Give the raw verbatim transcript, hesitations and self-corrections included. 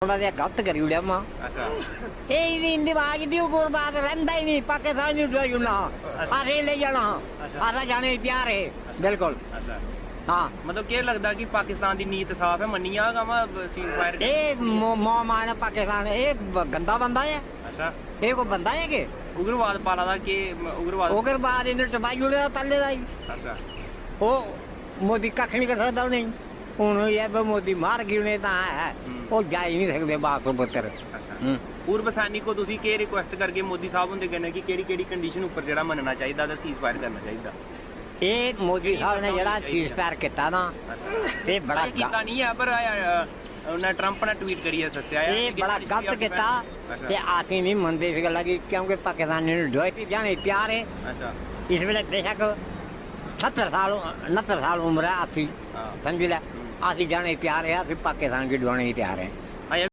थोड़ा जेहा गलत करी ओड़ेआ मां। अच्छा। एह् इ'दी दिमाग दी उग्रवाद रैंह्दा ही निं, पाकिस्तान नूं डुआई ओड़ना। असें लेई जाना। असें जाने गी त्यार हे। बिल्कुल। अच्छा। हां। मतलब केह् लगदा कि पाकिस्तान दी नीत साफ ऐ, मन्नी जाग अमा सीज फायर? एह् मो- मोहमान ऐ पाकिस्तान, एह् ब- गंदा बंदा ऐ। अच्छा। एह् कोई बंदा ऐ के? उग्रवाद पाला दा के उग्रवाद? उग्रवाद इ'नें टपाई ओड़े दा पैह्ले दा ही। अच्छा। ओह् मोदी कक्ख निं करी सकदा उ'नेंगी। हून एह् ऐ ब- मोदी मारगे उ'नें तां ऐ। हम्म। ओह् जाई निं सकदे बापस पुत्तर। अच्छा। हम्म। पूर्व सैनिको, तुसी केह् रिक्वेस्ट करगे मोदी साहब हुंदे कन्नै कि केह्ड़ी केह्ड़ी कंडीशन उप्पर जेह्ड़ा मन्नना चाहिदा ते सीज फायर करना चाहिदा? एह् मोदी साहब ने जेह्ड़ा सीज फायर कीता ना, अच्छा। एह् बड़ा नहीं कीता नहीं ऐ, पर अ, उन्नै ट्रंप ने ट्वीट करियै दस्सेआ ऐ एह् कि बड़ा किसी गलत अपनी कीता। अच्छा। ते असें नहीं मनदे इस गल्ला गी, क्योंकि पाकिस्तान ने डुआई जाने गी त्यार है। अच्छा। इस वेले बेशक सत्तर साल, उनहत्तर साल उम्र है असी, हाँ। समझ लै, असी जाने गी त्यार है, असी पाकिस्तान गी डुआने गी त्यार है।